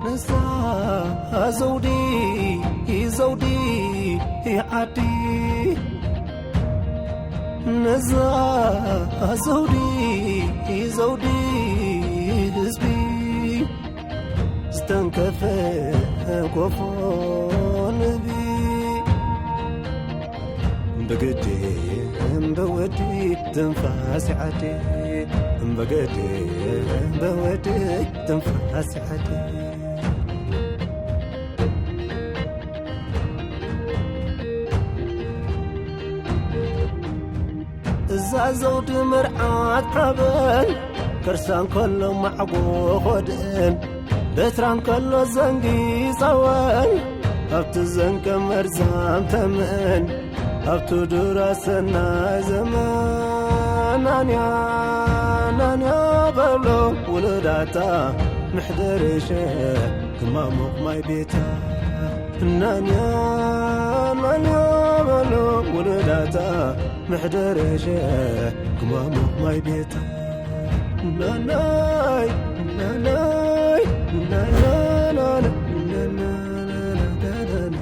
ነዛ ዘውዲ፣ ዘውዲ ዓዲ፣ ነዛ ዘውዲ፣ ዘውዲ ህዝቢ፣ ዝተንከፈ ጎፎ ንህቢ። ብግዲ እምበወዲ ትንፋስ ዓዲ፣ ብግዲ እምበወዲ ትንፋስ ዓዲ። እዛ ዘውዲ መርዓት ሓበን፣ ከርሳ እንከሎ ማዕጎ ኾድእን፣ በትራ እንከሎ ዘንጊ ጸወን፣ ኣብቲ ዘንቀ መርዛም ተመን፣ ኣብቲ ዱራ ሰናይ ዘመን። ናንያ፣ ናንያ በሎ ውሉዳታ፣ ምሕደር ሸ ክማሙቕ ማይ ቤታ። ናንያ፣ ናንያ በሎ ውሉዳታ፣ ምሕደር ሸ ክማሙቕ ማይ ቤታ። ናናይ፣ ናናይ፣ ናናናና፣ ናናናና።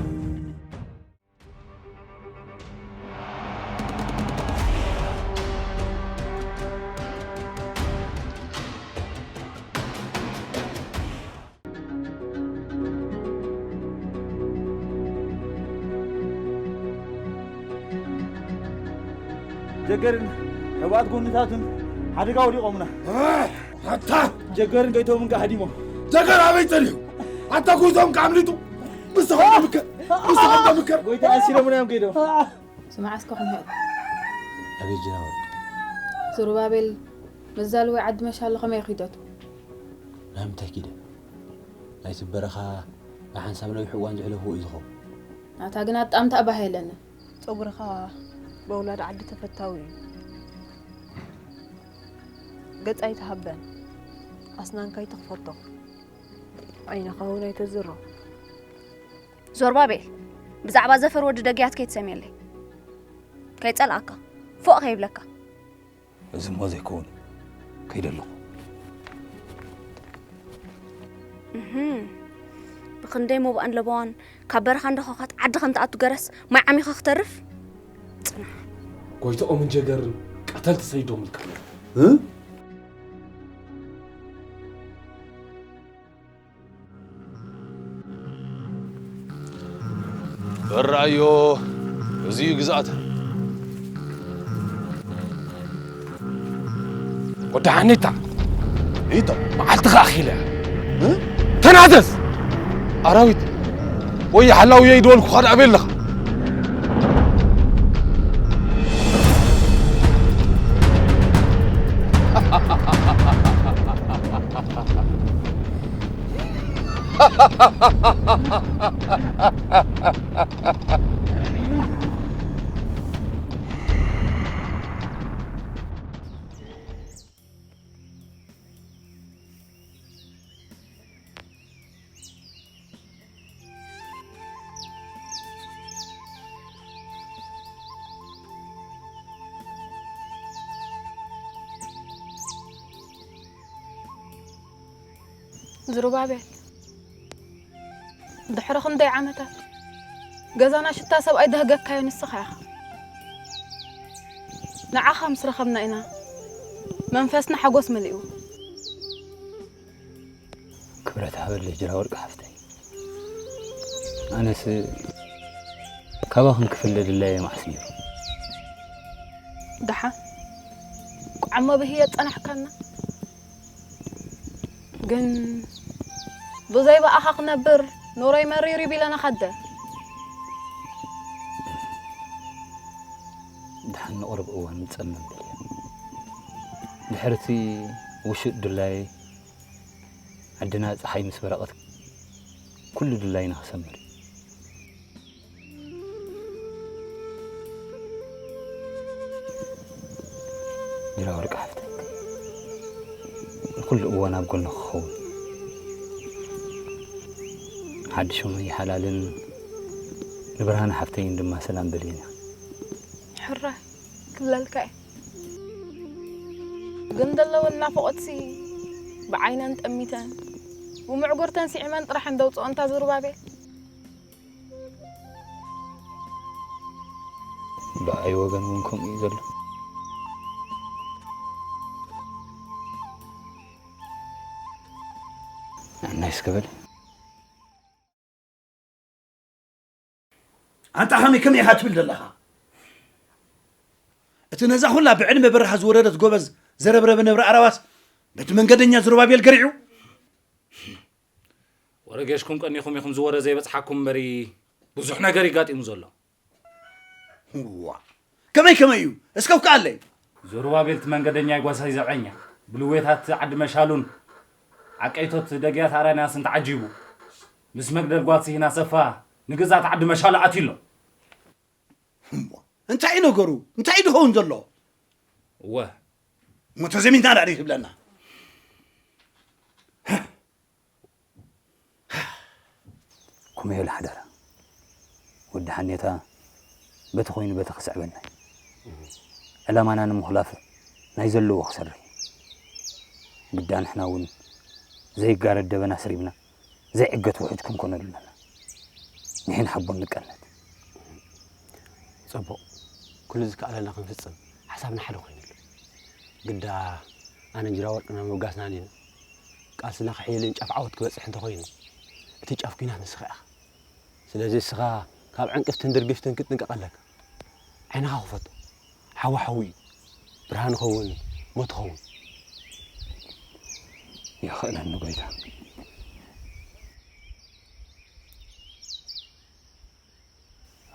ጀገርን ሕቡኣት ጎንታቱን ሓደጋ ወዲቖምና። ኣታ! ጀገርን ጎይቶምን ከኣ ሃዲሞም። ጀገር ኣበይ ጸኒሑ? ኣታ ጎይቶም ከኣ ኣምሊጡ። ንስኻ ምከር፣ ንስኻ ምከር። ጎይታ ኣሲሮምና እዮም ከይዶም። ስማዕ እስከ ኩምሄር። ኣቤት ጅራወር። ዙሩባቤል፣ መዛልዊ ዓዲ መሻሎ ከመይ ኪደቱ? ናይ ምንታይ ኪደ? ናይቲ በረኻ ብሓንሳብ ነዊሕ እዋን ዘሕለፍዎ እዩ ዝኸውን። ናታ ግን ኣጣምታ ባህ የለንን። ጸጉርኻ በውላድ ዓዲ ተፈታዊ እዩ። ገጽ ኣይትሃበን፣ ኣስናንካ ኣይትኽፈቶ፣ ዓይንኻ እውን ኣይተዝሮ። ዞርባቤል፣ ብዛዕባ ዘፈር ወዲ ደግያት ከይትሰምየለይ። ከይጸልኣካ፣ ፎእ ከይብለካ። እዚ እሞ ዘይከውን፣ ከይደ ኣለኹ። እህም፣ ብኽንደይ ሞባእን ለበዋን ካብ በረኻ እንዳኾኻት ዓዲ ከም ትኣቱ ገረስ ማይ ዓሚኻ ክተርፍ? ጽናሕ። ጎይትኦምን ጀገርን ቀተልቲ ሰይዶምልካ። እ? በራዮ፣ እዚ እዩ ግዝኣት። ወዲ ሓኒታ፣ ኢቶ፣ መዓልትኻ ኣኺለ። እ? ተናዘዝ! ኣራዊት፣ ወይ ሓላውየ ይደወልኩኻ ደኣ ቤለኻ። ዝሩባቤል፣ ድሕሪ ክንደይ ዓመታት ገዛና ሽታ ሰብኣይ ደህገካዮ ንስኻ ኢኻ። ንዓኻ ምስ ረኸብና ኢና መንፈስና ሓጎስ መሊእዎ። ክብረት ሃበለይ ጅራ ወርቂ ሓፍተይ። ኣነስ ካባኽን ክፍለ ድላየ መዓስ ነይሩ? ደሓን ቋዕሞ ብህየ ጸናሕካና። ግን ብዘይ ብኣኻ ክነብር ኑረይ መሪር እዩ ቢለና ኸደ። ደሓን ንቕሩብ እዋን ንጸመም በልያ። ድሕርቲ ውሹጥ ድላየ ዓድና ጸሓይ ምስ በረቐት ኩሉ ድላይና ክሰምር እዩ። ጅራ ወርቂ ሓፍተይ፣ ንኹሉ እዋን ኣብ ጎንኺ ክኸውን። ሓድሽ ሸሞይ ሓላልን ንብርሃነ ሓፍተይን ድማ ሰላም በልየን። ሕራይ ክብለልካ እየ። ግን ዘለወን ናፍቖትሲ ብዓይነን ጠሚተን፣ ብመዕጎርተን ስዒመን ጥራሕ እንደውፅኦ እንታ ዝሩባቤል። ብኣይ ወገን እውን ከምኡ እዩ ዘሎ። ንዓናይ እስከ በል። ኣንታ ሃሚ፣ ከመይ ኢኻ ትብል ዘለኻ? እቲ ነዛ ኩላ ብዕድመ በረኻ ዝወረደት ጎበዝ ዘረብረበ ነብሪ ኣራዋስ በቲ መንገደኛ ዝሩባቤል ገሪዑ? ወረ ጌሽኩም ቀኒኹም ኢኹም ዝወረ ዘይበጽሓኩም እምበሪ ብዙሕ ነገር ይጋጢሙ ዘሎ። ዋ፣ ከመይ ከመይ እዩ? እስከ ኣብክኣለይ። ዘሩባቤል እቲ መንገደኛ ጓሳይ ዘብዐኛ ብልዌታት ዓዲ መሻሉን ዓቀይቶት ደግያት ኣራንያስን ተዓጂቡ ምስ መግደል ጓል ስሂና ሰፋ ንግዛት ዓዲ መሻሉ ኣትዩ ኣሎ። እሞ እንታይ እዩ ነገሩ? እንታይ እዩ ዝኸውን ዘሎ? እወ። እሞ ተዘሚትና ዳኣ ትብለና? ኩመዮ ሓደራ። ወዲ ሓኔታ በቲ ኮይኑ በቲ ክስዕበና እዩ። ዕላማና ንምኹላፍ ናይ ዘለዎ ክሰርሕ እዩ። ግዳ ንሕና እውን ዘይጋረድ ደበና ስሪብና ዘይዕገት ውሑጅ ክንኮነሉ ኣለና። ንሕን ሓቦን ንቀነት። ጽቡቕ። ኩሉ ዝከኣለና ክንፍጽም ሓሳብና ሓደ ኮይኑሉ። ግዳ ኣነ እንጅራ ወርቅና ምብጋስና ኔና። ቃልስና ክሕይልን ጫፍ ዓወት ክበጽሕ እንተኾይኑ፣ እቲ ጫፍ ኲናት ንስኻ ኢኻ። ስለዚ እስኻ ካብ ዕንቅፍትን ድርግፍትን ክትጥንቀቕ ኣለካ። ዓይንኻ ክፈቶ። ሓዊ ሓዊ እዩ። ብርሃን ኸውን፣ ሞት ኸውን። የኽእለኒ ጎይታ።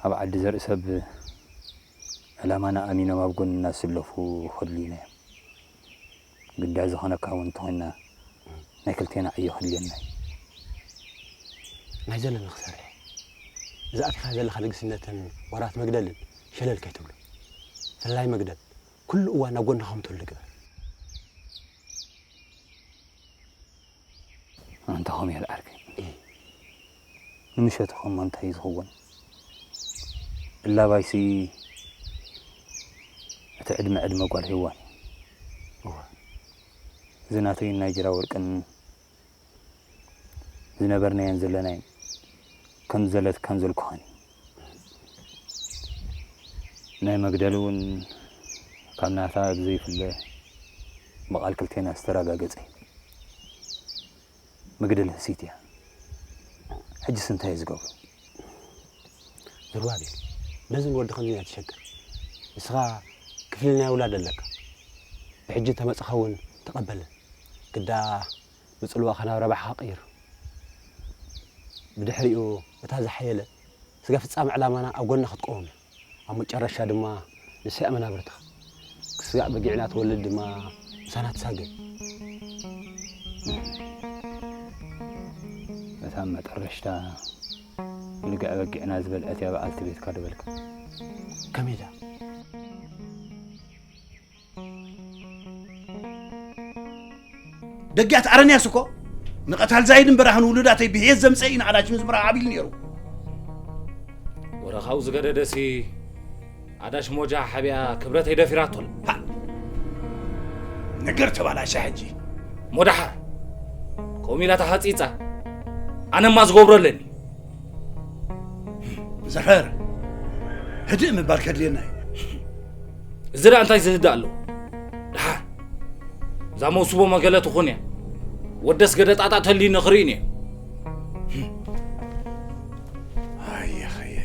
ኣብ ዓዲ ዘርኢ ሰብ ዕላማና ኣሚኖም ኣብ ጎንና ዝስለፉ ከድልዩና እዮም። ግዳ ዝኾነካ እውን እንተኾይንና ናይ ክልቴና ዕዮ ከድልየና እዩ። ናይ ዘለኒ ክሰርሕ። እዚ ኣቲኻ ዘለኻ ንግስነትን ወራት መግደልን ሸለል ከይትብሎ። ፈላይ መግደል ኩሉ እዋን ናብ ጎንኻ ከምትህሉ ግበር። ኣንታ ኾም እየ ዝዓርከይ። ንምሸት ኾም እንታይ እዩ ዝኸውን? እላባይሲ እቲ ዕድመ ዕድመ ጓል ሄዋን እዩ። እወ። እዚ ናተይን ናይ ጅራ ወርቅን ዝነበርናዮን ዘለናዮን ከም ዘለት ከም ዘልኩኻን እዩ። ናይ መግደል እውን ካብ ናታ ብዘይፍለ ብቓል ክልቴና ዝተረጋገጸ እዩ። መግደል ህሲት እያ። ሕጅስ እንታይ እዩ ዝገብሮ? ዝሩባቤል፣ ነዚ ንወዲ ከምዚ ኢና ትሸግር። ንስኻ ክፍሊ ናይ ውላድ ኣለካ። ብሕጂ ተመጽኻ እውን ተቐበለ። ግዳ ብጽልዋኻ ናብ ረብሓኻ ቀይር። ብድሕሪኡ እታ ዝሓየለ ስጋ ፍጻመ ዕላማና ኣብ ጎንና ክትቆም እያ። ኣብ መጨረሻ ድማ ንስያ መናብርትኻ። ክስጋእ በጊዕና ትወልድ ድማ ምሳና ትሳገ። እታ መጠረሽታ ልግዕ በጊዕና ዝበልዐት እያ በዓልቲ ቤትካ ድበልካ። ከመይ ኢላ? ደጊያት ኣረንያስ እኮ ንቐታል ዛይድን በራህን ውሉዳተይ ብህየት ዘምፀ እዩ ንኣዳሽ ምዝምራ ዓቢሉ ነይሩ። ወረ ካብኡ ዝገደደሲ ኣዳሽ ሞጃ ሓቢኣ ክብረተይ ደፊራቶ ኣላ። ሃ! ነገር ተባላሸ ሕጂ። ሞዳሓር፣ ከምኡ ኢላ ተሃፂፃ፣ ኣነማ ዝገብሮ ኣለኒ። ዘኸር፣ ህድእ ምባል ከድልየና እዩ። እዚ ደኣ እንታይ ዝህድእ ኣለዎ? ደሓር እዛ መውስቦ መገለ ትኹን እያ። ወደስ ገደ ጣጣ ተልዩ ንኽርኢ እየ። ኣየኸየ።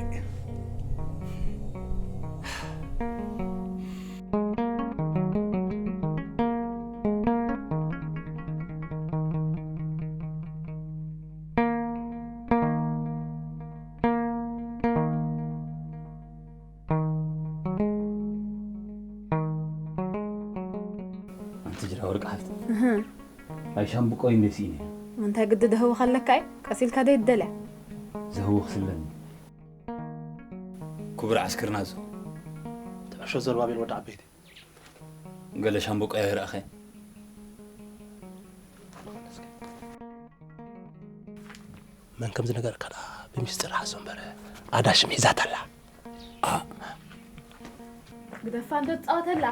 ኣንቲ ጅራ ወርቂ ሓፍቲ። እህ። ኣይ ሻምብቆይ እንደ ሲኢነ። እንታይ ግዲ ደህውኽ ኣለካ እዩ? ቀሲልካ ደይ ትደልያ? ዘህውኽ ስለኒ። ክቡር ዓስክርና እዞ። ተዕሾ ዘሩባቤል ወዲ ዓበይቲ። ገለ ሻምብቆይ ኣይረኣኸ። መን ከም ዝነገረካ ደኣ ብምስጢር ሓዞ እምበር ኣዳሽም ሒዛታ ኣላ። ኣ። ግደፋ እንዶ ትጻወተላ።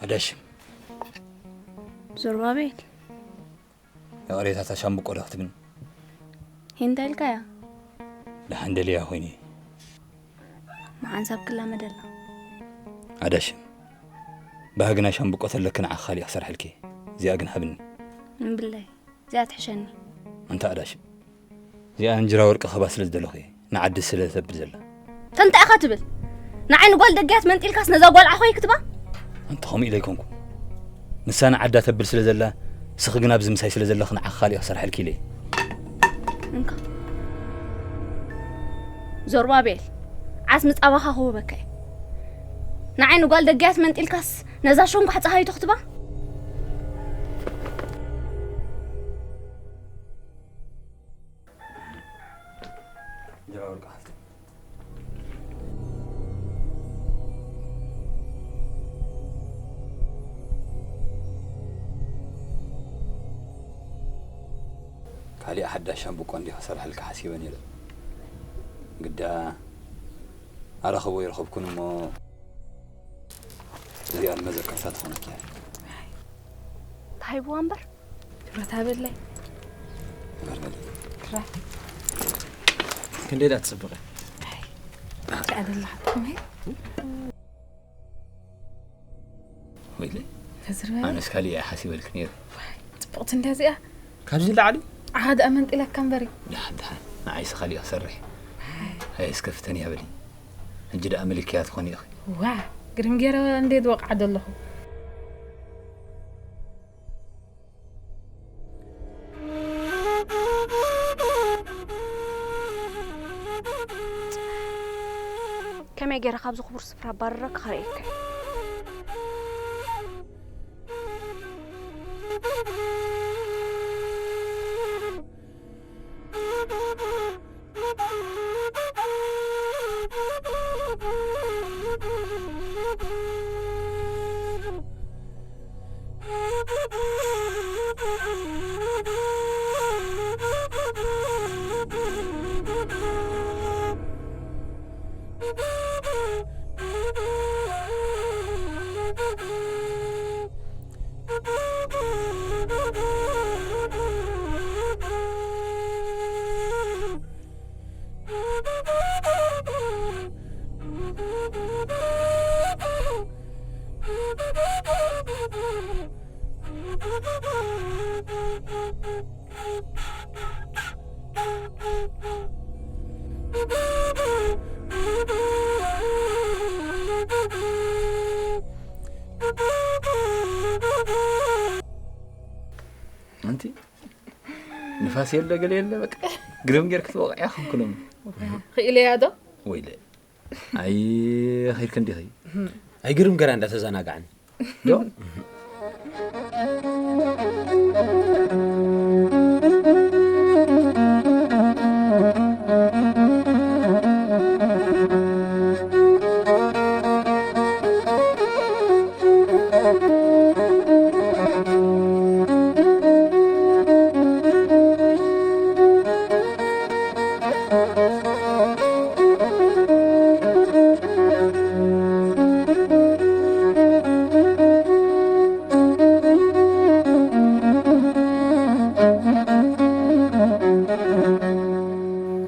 ኣዳሽም። ዞርባቤል። ይቕሬታ፣ እታ ሻምብቆ ዶ ክትብልኒ? እንታይ ኢልካያ? ደሓን ደልያ ኮይነ። መሓንሳብ ክላመደላ። ኣዳሽም። ባህግና ሻምብቆ ተለኪ ንዓኺ ካሊእ ክሰርሐልኪ። እዚኣ ግን ሃብኒ። እምብለይ። እዚኣ ትሕሸኒ። ኣንታ ኣዳሽም። እዚኣ እንጀራ ወርቂ ክህባ ስለ ዝደለኹ እየ፣ ንዓዲ ስለ ተብል ዘላ። ተንታ ኢኻ ትብል? ንዓይ ንጓል ደገያት መንጢልካስ ነዛ ጓል ዓኾይ ክትባ? ኣንተ ከምኡ ኢለ ኣይኮንኩ። ንሳ ንዓዳ ተብል ስለ ዘላ፣ ንስኺ ግን ኣብዚ ምሳይ ስለ ዘለኺ ንዓኺ ካሊእ ክሰርሐልኪ ኢለ እየ። እንካ። ዞርባቤል፣ ዓስሚ ጻባኻ ክህበካ እየ። ንዓይ ንጓል ደገያት መንጢልካስ ነዛ ሸንኳሕ ጸሃይቶ ክትባ? እንጀራ ወርቂ ሓፍተይ። ካሊእ ሓዳሽ ሻምብቆ እንዲ ክሰርሐልካ ሓሲበ ነይረ። ግዳ ኣረኽቦ ይረኸብኩን እሞ እዚኣ ንመዘከርታ ትኾነኪ እያ። ተሃይብዋ እምበር። ትብረት ሃበለይ። እምበር በሊ። ክራ። ክንደይ ዳ ትጽብቐ? ኣይ። ትኣደላ ሓትኩም እየ። ወይለ። ተዝርበ። ኣነስ ካሊእ እየ ሓሲበልክ ነይረ። ጽብቕቲ እንድያ እዚኣ። ካብዚ ላዕሊ? ዓኻ ደኣ መንጢለካ እምበሪ። ደሓን፣ ደሓን። ንዓይስ ካሊእ ክሰርሕ። ኣይ። ኣይ፣ እስከ ፍተንያ በሊ። ሕጂ ደኣ ምልክያ ትኾኒ ኢኺ። ዋ፣ ግርም ገይረ እንዴት ወቕዓ ዘለኹ። ከመይ ገይረ ካብዚ ክቡር ስፍራ ኣባርረካ ከርእየካ እየ። ኣንቲ ንፋስ የለ ገለ የለ፣ በቃ ግርም ጌርክ ትወቕዕያ ክንኩሎም። ክኢለያ ዶ? ወይለ። ኣይ፣ ኸይድክ እንዲኺ? ኣይ፣ ግርም ገራ እንዳተዘናጋዕን። ዶ?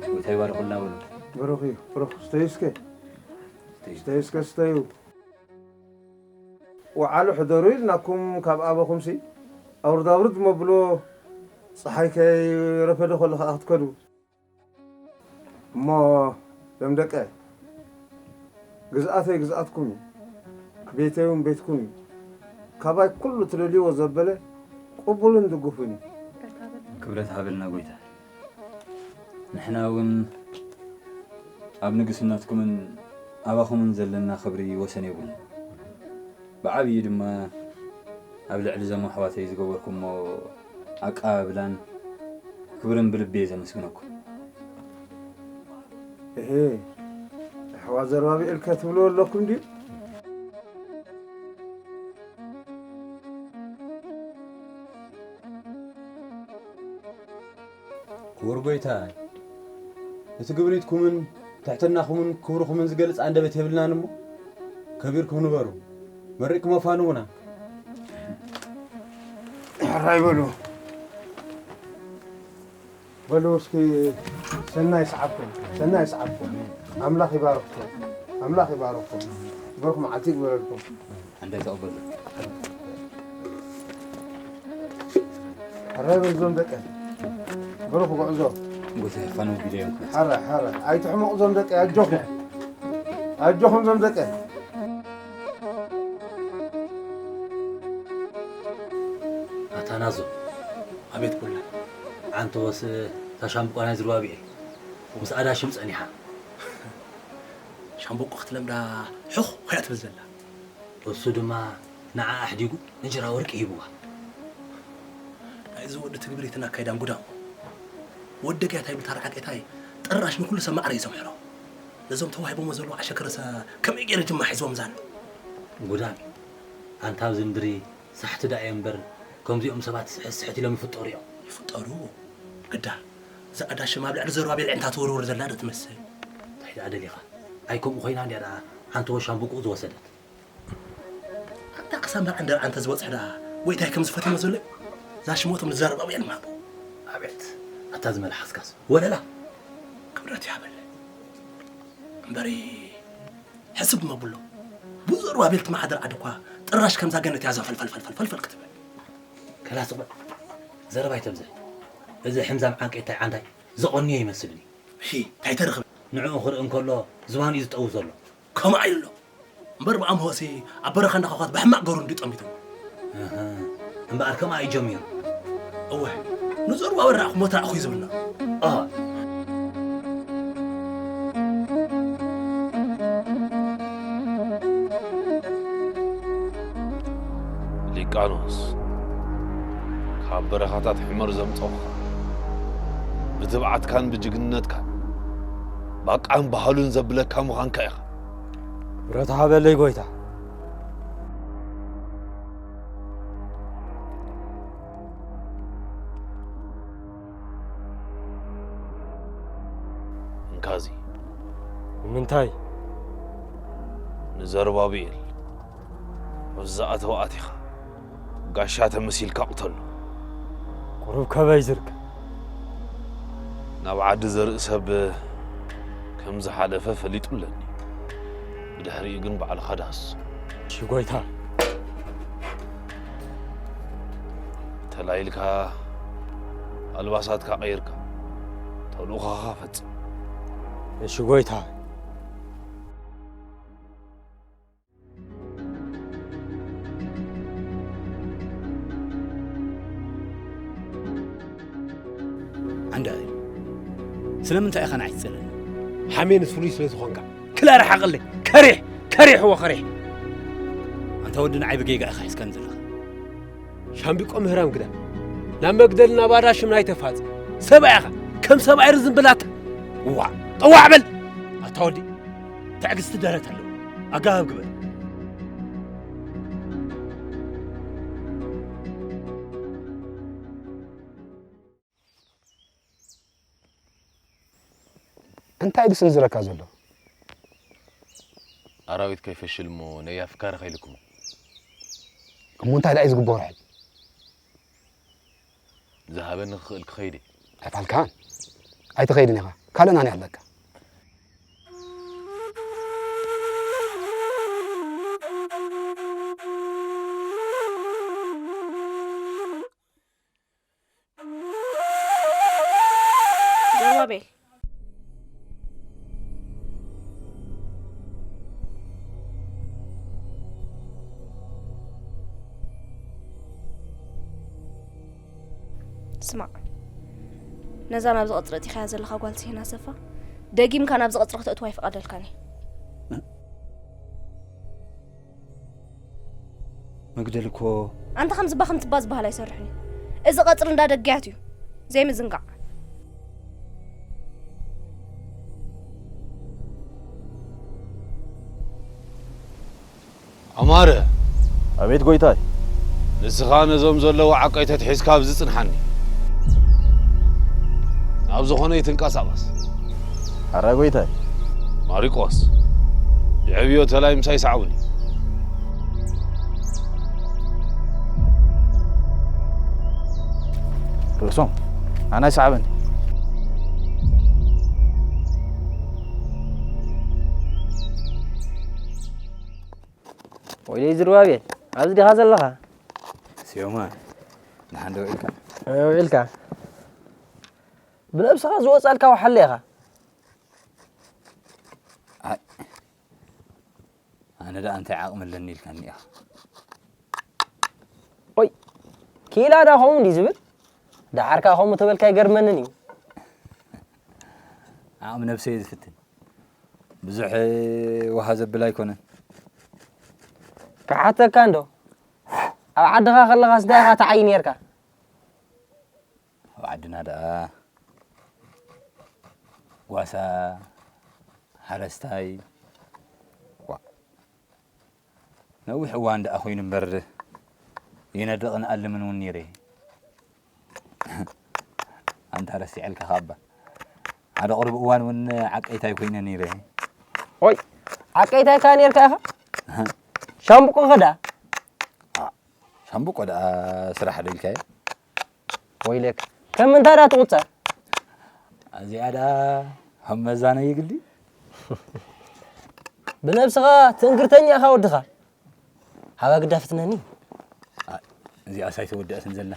ጎይታ ይባርኹልና በሉ። ብሩኽ እዩ፣ ብሩኽ። ስተዩ እስከ። ስተዩ እስከ፣ ስተዩ። ወዓሉ ሕደሩ ኢልናኩም ካብ ኣበኹምሲ፣ ኣውርድ ኣውርድ መብሎ፣ ጸሓይ ከይረፈደ ከሎ ከኣ ክትከዱ። እሞ፣ ሎም ደቀ፣ ግዝኣተይ ግዝኣትኩም እዩ፣ ቤተይ እውን ቤትኩም እዩ። ካባይ ኩሉ ትደልይዎ ዘበለ ቅቡልን ድጉፍን እዩ። ክብረት ሃበልና ጎይታ። ንሕና እውን ኣብ ንግስነትኩምን ኣባኹምን ዘለና ክብሪ ወሰን የብሉን። ብዓብዪ ድማ ኣብ ልዕሊ እዞም ኣሕዋተይ ዝገበርኩሞ ኣቀባብላን ክብርን ብልቢ እየ ዘመስግነኩም። እሄ፣ ኣሕዋት ዘሩባብኤል ከ ትብልዎ ኣለኩም ድዩ? ክቡር ጎይታ፣ እቲ ግብሪትኩምን ትሕትናኹምን ክብርኹምን ዝገልጽ ኣንደበት የብልናን እሞ፣ ከቢርኩም ንበሩ። መሪቕኩም ኣፋንዉና። ሕራይ በሉ። በሉ እስኪ ሰናይ ሰዓብኩም፣ ሰናይ ሰዓብኩም። ኣምላኽ ይባርኽኩም፣ ኣምላኽ ይባርኽኩም። ብሩኽ መዓልቲ ይግበረልኩም። ኣንዳይ ተቐበሉ። ሕራይ በሉ እዞም ደቀ። ብሩኽ ጉዕዞ። ጎይታ ይፋነው ቪድዮ ይኹን። ሕራይ፣ ሕራይ። ኣይትሕመቑ እዞም ደቀ፣ ኣጆኹም። ኣጆኹም እዞም ደቀ። ኣታ ናዞ። ኣቤት ኩላ። ዓንተወስ እታ ሻምብቆ ናይ ዝርባብኤል ምስ ኣዳሽም ጸኒሓ። ሻምብቆ ክትለምዳ ሕኽ ኮያ ትብል ዘላ። እሱ ድማ ንዓ ኣሕዲጉ እንጀራ ወርቂ ሂብዋ። ናይዚ ወዲ ትግብሪትን ኣካይዳን ጉዳም። ወዲ ገያታይ ብታራ ዓቄታይ ጥራሽ ንኩሉ ሰብ ማዕረ እዩ ዘምሕሮ። ነዞም ተዋሂቦሞ ዘለዉ ዓሸከረሰ ከመይ ገይሩ ጅማ ሒዝዎም ዛን? ጉዳም። ኣንታ ኣብዚ ምድሪ ሳሕቲ ደኣ እየ እምበር፣ ከምዚኦም ሰባት ስሕት ስሕት ኢሎም ይፍጠሩ እዮም። ይፍጠሩ? ግዳ፣ እዛ ኣዳሽም ኣብ ልዕሊ ዘሩባቤል ዕንታ ትውርውር ዘላ ዶ ትመስል? እንታይ ደኣ ደሊኻ? ኣይ ከምኡ ኮይና እንድያ ደኣ ሓንቲ ወሻም ብቁ ዝወሰደት። ኣንታ ክሳብ መርዓ እንደ መርዓ እንተ ዝበጽሕ ደኣ፣ ጎይታይ ከም ዝፈትሞ ዘሎ እዩ። እዛ ሽሞቶም ንዘሩባቤል ምሃቦ። ኣቤት፣ ኣታ ዝመልሓስካስ ወለላ። ክብረት ይሃበለይ። እምበሪ፣ ሕስብ መብሎ። ብዘሩባቤል ትመሓደር ዓዲ እኳ ጥራሽ ከምዛ ገነት እያ ዛፈልፈልፈልፈልፈልፈል ክትብል። ከላስ እባ፣ ዘረባ ኣይተብዝሕ። እዚ ሕምዛም ዓንቄታይ ዓንዳይ ዘቐንዮ ይመስልኒ። ሂ፣ እንታይ ተረኽበ? ንዕኡ ክርኢ እንከሎ ዝባኑ እዩ ዝጠውዝ ዘሎ። ከምኡ ኢሉ ኣሎ። እምበር ብኣምሆሲ ኣብ በረኻ እንዳኸኸት ብሕማቕ ገሩ እንዲ ጠሚትዎ። እህ፣ እምበኣር ከምኣ እዩ ጀሚሩ። እወ፣ ንዘሩባቤል ረኣኹሞ ተራእኹ እዩ ዝብልና። ኣ። ሊቃኖስ፣ ካብ በረኻታት ሕመር ዘምጸኹኻ፣ ብትብዓትካን ብጅግንነትካን ባቃን ባህሉን ዘብለካ ምዃንካ ኢኻ። ክብረት ሃበለይ ጎይታ። እንካዚ ንምንታይ? ንዘሩባብኤል ምስ ዝኣተወ ኣቲኻ ጋሻ ተመሲልካ ቅተሎ። ቁሩብ ከበይ ዝርከብ? ናብ ዓዲ ዘርኢ ሰብ ከም ዝሓለፈ ፈሊጡ ኣለኒ። ብድሕሪኡ ግን ባዕልኻ ዳህስሶ። እሺ ጎይታ። ተላይልካ ኣልባሳትካ ቀይርካ ተልእኾኻ ፈጽም። እሺ ጎይታ። ዓንዳይ፣ ስለምንታይ ኢኻ ንዓይ ትጸልእኒ? ሓሜንስ ፍሉይ ስለ ዝኾንካ። ክላ ርሓቐለይ። ከሪሕ፣ ከሪሕ፣ እወ ከሪሕ። ኣንታ ወዲ ንዓይ ብጌጋ ኢኻ ሒዝካኒ ዘለኻ። ሻምቢቆ ምህራም ግዳ። ናብ መግደል ናብ ኣዳሽም ናይ ተፋጽ። ሰብኣይ ኢኻ። ከም ሰብኣይ ርዝን ብላታ። እዋ፣ ጠዋዕ በል። ኣታ ወዲ፣ ትዕግስቲ ደረት ኣለዎ። ኣጋባብ ግበር። እንታይ ድስንዝረካ ዘሎ? ኣራዊት ከይፈሽል እሞ ነያ ፍካረ ከይልክሞ። እሞ እንታይ ደኣ እዩ ዝግበሮ ሕጂ? ዝሃበኒ ክኽእል ክኸይድ እየ። ኣይፋልካን። ኣይትኸይድን ኢኻ። ካልእ ናን ኣለካ። ዘሩባቤል። ስማዕ፣ ነዛ ናብዚ ቀጽሪ ኣእቲኻያ ዘለኻ ጓል ስሄን ኣሰፋ፣ ደጊምካ ናብዚ ቀጽሪ ክተእትዋ ኣይፍቐደልካን እየ። መግደል እኮ ኣንታ ከም ዝባ ከም ትባ ዝበሃል ኣይሰርሕን እዩ። እዚ ቀጽሪ እንዳ ደገያት እዩ። ዘይምዝንጋዕ። ኣማረ። ኣቤት ጎይታይ። ንስኻ ነዞም ዘለዉ ዓቀይተት ሒዝካ ኣብዚ ጽንሓኒ። ናብ ዝኾነ ይትንቀሳቐስ። ሓራ ጎይታይ። ማሪቆስ። የዕብዮ ተላይ ምሳይ ሰዓቡኒ። ሶም ኣናይ ሰዓበኒ። ወይለይ ዝርባቤል፣ ኣብዚ ዲኻ ዘለኻ? ስዮማ፣ ደሓን ዶ ውዒልካ? ውዒልካ። ብነብስኻ ዝወጻልካ ወሓለ ኢኻ። ኣይ፣ ኣነ ደኣ እንታይ ዓቕሚ ኣለኒ ኢልካኒ ኢኻ? ኦይ፣ ኪላ ዳ ከምኡ እንዲ ዝብል? ደሓርካ ከምኡ ተበልካ ኣይገርመንን እዩ። ዓቕሚ ነብሰይ እየ ዝፍትን። ብዙሕ ውሃ ዘብል ኣይኮነን። ክሓተካ እንዶ፣ ኣብ ዓድኻ ከለኻስ እንታይ ኢኻ ትዓዪ ነይርካ? ኣብ ዓድና ደኣ ጓሳ፣ ሓረስታይ፣ ዋ፣ ነዊሕ እዋን ደኣ ኮይኑ እምበር፣ ይነድቕን እኣልምን እውን ነይረ። ኣንታ ረሲዐልካ ካባ። ሓደ ቁሩብ እዋን እውን ዓቀይታይ ኮይነ ነይረ። ኦይ፣ ዓቀይታይ ከኣ ነይርካ ኢኻ? ሻምብቆ ኸ ደኣ? ሻምብቆ ደኣ ስራሕ ዶ ኢልካዮ? ወይለክ፣ ከም ምንታይ ደኣ ትቑጸር? እዚኣ ደኣ ከም መዛነዪ ግዲ። ብነብስኻ ትንክርተኛ ኢኻ ወድኻ። ሃባ ግዳ ፍትነኒ። ኣ፣ እዚኣስ ኣይተወደአትን ዘላ።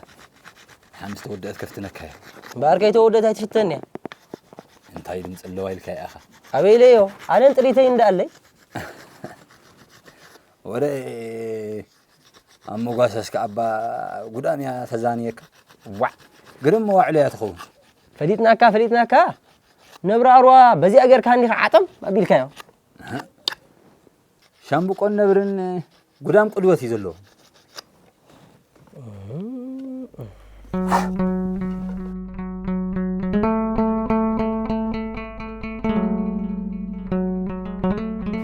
ሓምስ ተወደአት ከፍትነካ እያ። እምበኣር ከይተወደአት ኣይትፍተንያ። እንታይ ድምፂ ኣለዋ ኢልካ ኢኻ? ኣበይ ኢለዮ? ኣነን ጥሪተይ እንዳኣለይ። ወረ ኣብ መጓሰስ ከኣ እባ ጉዳም እያ ተዛንየካ። ዋዕ! ግርም መዋዕሎ እያ ትኸውን። ፈሊጥናካ፣ ፈሊጥናካ። ነብሪ ኣርዋ በዚኣ ጌርካ እንዲኻ ዓጠም ኣቢልካዮ። ሻምብቆን ነብርን ጉዳም ቅድወት እዩ ዘለዎ።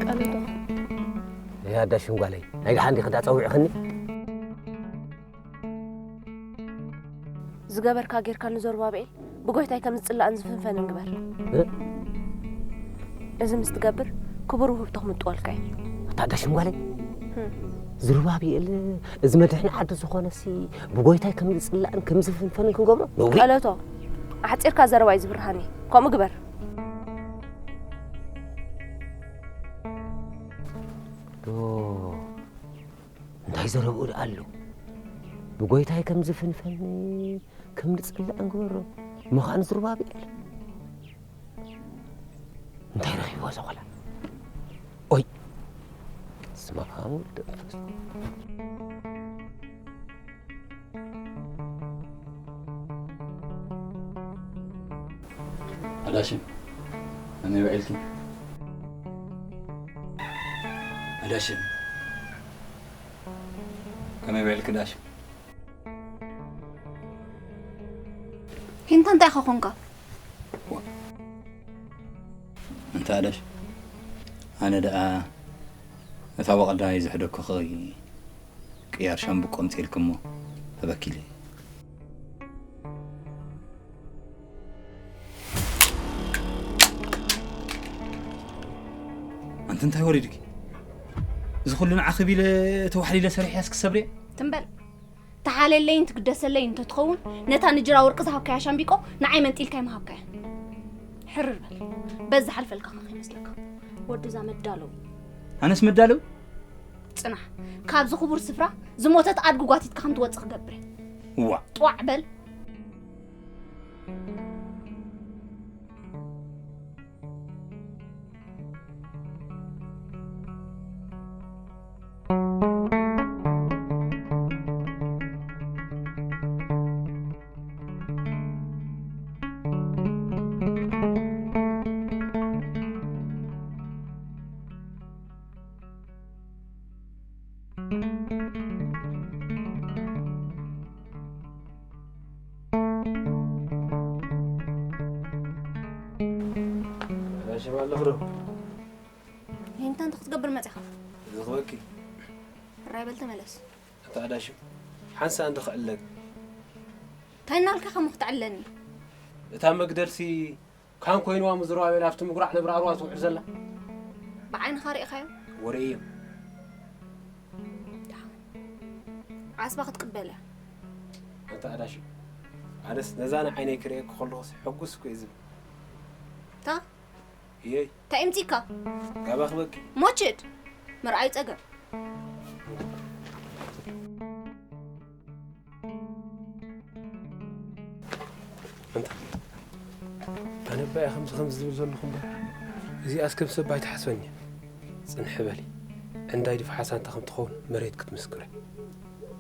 ቀልዶ። እያ ኣዳሽም ጓለይ፣ ናይ ደሓን ዲኺ ዳጸዊዕኽኒ? ዝገበርካ ጌርካ ንዘሩባብኤል ብጎይታይ ከም ዝጽላእን ዝፍንፈንን ግበር። እ? እዚ ምስ ትገብር ክቡር ውህብቶ ክምጥወልካ እዩ። ኣታ ኣዳሽም ጓለይ፣ ህም። ዝሩባብኤል እዚ መድሕን ዓዲ ዝኾነሲ ብጎይታይ ከም ዝጽላእን ከም ዝፍንፈንን ክንገብሮ? ነውሪ። ቀለቶ፣ ኣሕጺርካ ዘረባ እዩ ዝብርሃኒ። ከምኡ ግበር። ዶ፣ እንታይ ዘረብኡ ደኣ ኣሎ? ብጎይታይ ከም ዝፍንፈኒ ከም ዝጽላእ ንግበሮ። መኻን ዝሩባብኤል እንታይ ረኺብዎ ዘኾላ? ኦይ፣ ስመ ኣብ ወወልድ ወመንፈስ ኣዳሽም፣ ከመይ ውዒልኪ? ኣዳሽም፣ ከመይ ውዒልኪ ዳሽም? ሂንታ እንታይ ኢኻ ኾንካ? ዋ። እንታ ኣዳሽ፣ ኣነ ደኣ እታ ወቕዳይ ዝሕደኩኺ ቅያር ሻምብቆ ኣምጺእልኪ እሞ ተበኪለ። ኣንቲ እንታይ ወሪድኪ? እዚ ኩሉ ንዓኺ ቢለ ተዋሕሊለ ሰሪሐ እስኪ ሰብርየ? ትም በል። ትሓልየለይን ትግደሰለይን እንተትኸውን፣ ነታ ንጅራ ወርቂ ዝሃብካያ ሻምቢቆ ንዓይ መንጢልካ ኣይምሃብካያን። ሕርር በል። በዚ ዝሓልፈልካ ከ ከይመስለካ። ወድዛ መዳለዊ። ኣነስ መዳለዊ? ጽናሕ። ካብዚ ክቡር ስፍራ ዝሞተት ኣድጊ ጓቲትካ ከም ትወጽእ ክገብር እየ። ዋእ። ጧዕ በል። ኣዳሽም ኣለኹ ዶ? ሄንታ እንታይ ክትገብር መጺኻ? ዝኽበኪ። ሕራይ በል ተመለስ። ኣታ ኣዳሽም፣ ሓንሳእ እንዶ ክዕለግ። እንታይ እናልካ ከምኡ ክትዕለኒ? እታ መግደልሲ ካን ኮይንዋ ምዝራቤል ኣብቲ ምጉራዕ ነብሪ ኣርዋ ትውዕር ዘላ። ብዓይንኻ ርኢኻዮ? ወረ እዮም። ደሓን። ዓስባ ክትቅበል እያ። ኣንታ ኣዳሽም፣ ኣነስ ነዛ ንዓይነይ ክርእየኪ ከለኹስ ሕጉስ እኮ እየ ዝብል። ታ እየይ እንታይ እምፂካ ጋባ ክበኪ ሞችድ ምርኣዩ ፀገም እንታ ኣነ ባይ ከምዚ ከምዚ ዝብል ዘለኹ እምበር እዚኣስ ከም ሰብ ኣይትሓስበኒ። ፅንሕ በሊ ዕንዳይ ድፋሓሳ እንተ ከም ትኸውን መሬት ክትምስክረ።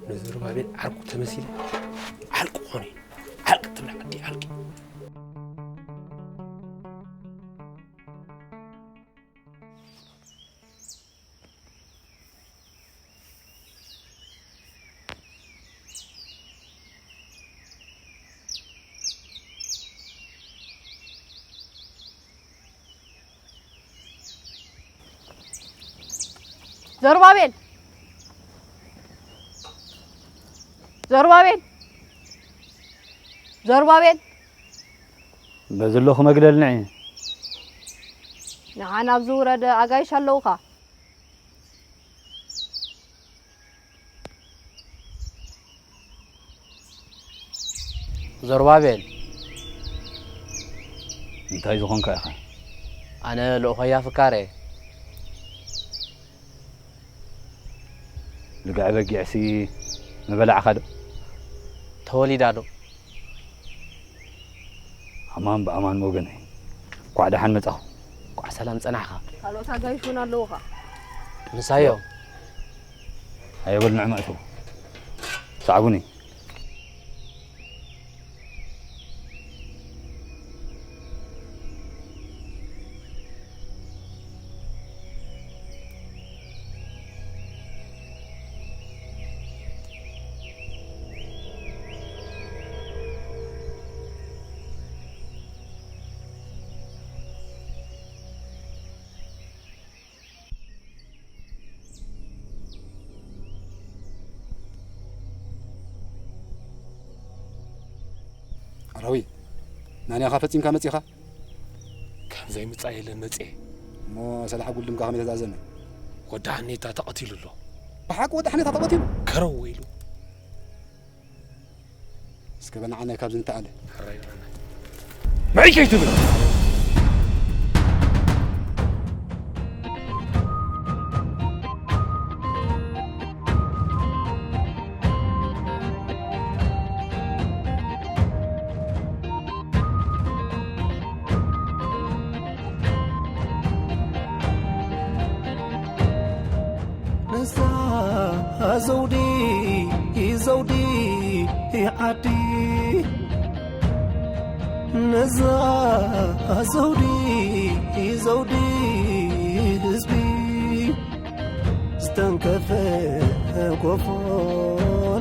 ንዘሩባቤል ዓርቁ ተመሲለ ዓርቁ ኾነ ዓርቂ ትብላ ዓዲ ዓርቂ ዘሩባቤል ዘሩባቤል ዘሩባቤል በዚ ኣለኹ መግለል ንዒ ንዓ ናብዚ ውረድ ኣጋይሽ ኣለውኻ ዘሩባቤል እንታይ ዝኾንካ ኢኻ ኣነ ልኡኸያ ፍካረ ልግዐ በጊዕሲ ምበላዕኻ ዶ ተወሊዳ ዶ ኣማን ብኣማን ወገነይ ኳዕ ደሓን መጻኹ ኳዕ ሰላም ጸናሕኻ ካልኦት ኣጋይሽ እውን ኣለውኻ ምሳዮ ኣየበልንዑ መእተው ሰዕቡኒ ኣራዊ ናንያኻ ፈጺምካ መጺኻ ከም ዘይምጻእ የለን መጽኤ እሞ ሰላሕ ጉልድምካ ከመይ ተዛዘመ ወዲ ሓኔታ ተቐቲሉ ኣሎ ብሓቂ ወዲ ሓኔታ ተቐቲሉ ከረው ኢሉ እስከ በናዓናይ ካብዚ እንተኣለ መዒ ከይትብል ንሳ ዘውዲ ዘውዲ ዓዲ ነዛ ዘውዲ ዘውዲ ህዝቢ ዝተንከፈ ኮፎ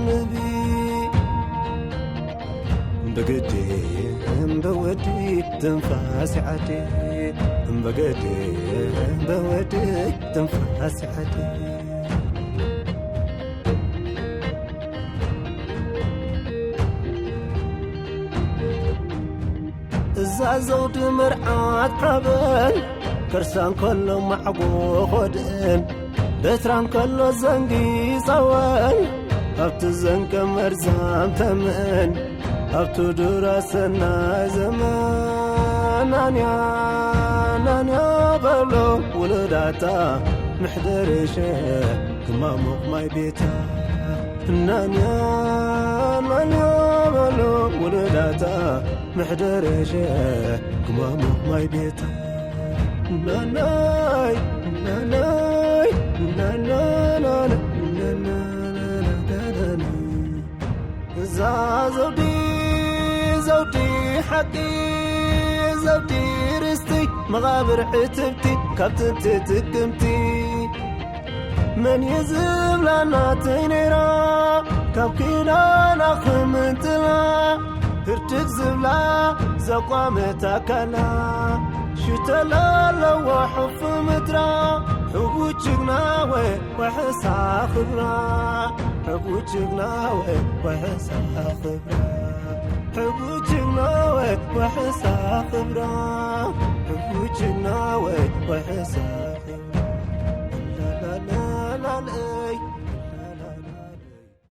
ንቢ ብግዲ እምበወዲ ትንፋስ ዓዲ እምበገዲ እምበወዲ ትንፋስ ዓዲ እዛ ዘውዲ መርዓት ሓበን ከርሳ እንከሎ ማዕጎ ኾድእን በትራ እንከሎ ዘንጊ ጸወን ኣብቲ ዘንቀ መርዛም ተምእን ኣብቲ ዱራ ሰናይ ዘመን ናንያ ናንያ በሎ ውሉዳታ ምሕደርሸ ክማሞቕ ማይ ቤታ ናንያ ናንያ በሎ ውሉዳታ ምሕደርሸ ክማሞቕ ማይ ቤታ ናናይ ናናይ ናናናና እዛ ዘውዲ ዘውዲ ሓቂ ዘውዲ ርስቲ መቓብር ዕትብቲ ካብ ጥንቲ ጥቅምቲ መን እዩ ዝብላ ናተይ ነይራ ካብ ኪዳና ክምንጥላ ህርድግ ዝብላ ዘቋመት ኣካላ ሽተላ ኣለዋ ሕፉ ምድራ ሕቡችግና ወይ ወሕሳ ክብራ ሕቡችግና ወይ ወሕሳ ክብራ ሕቡችግና ወይ ወሕሳ ክብራ ሕቡችግና ወይ ወሕሳ ክብራ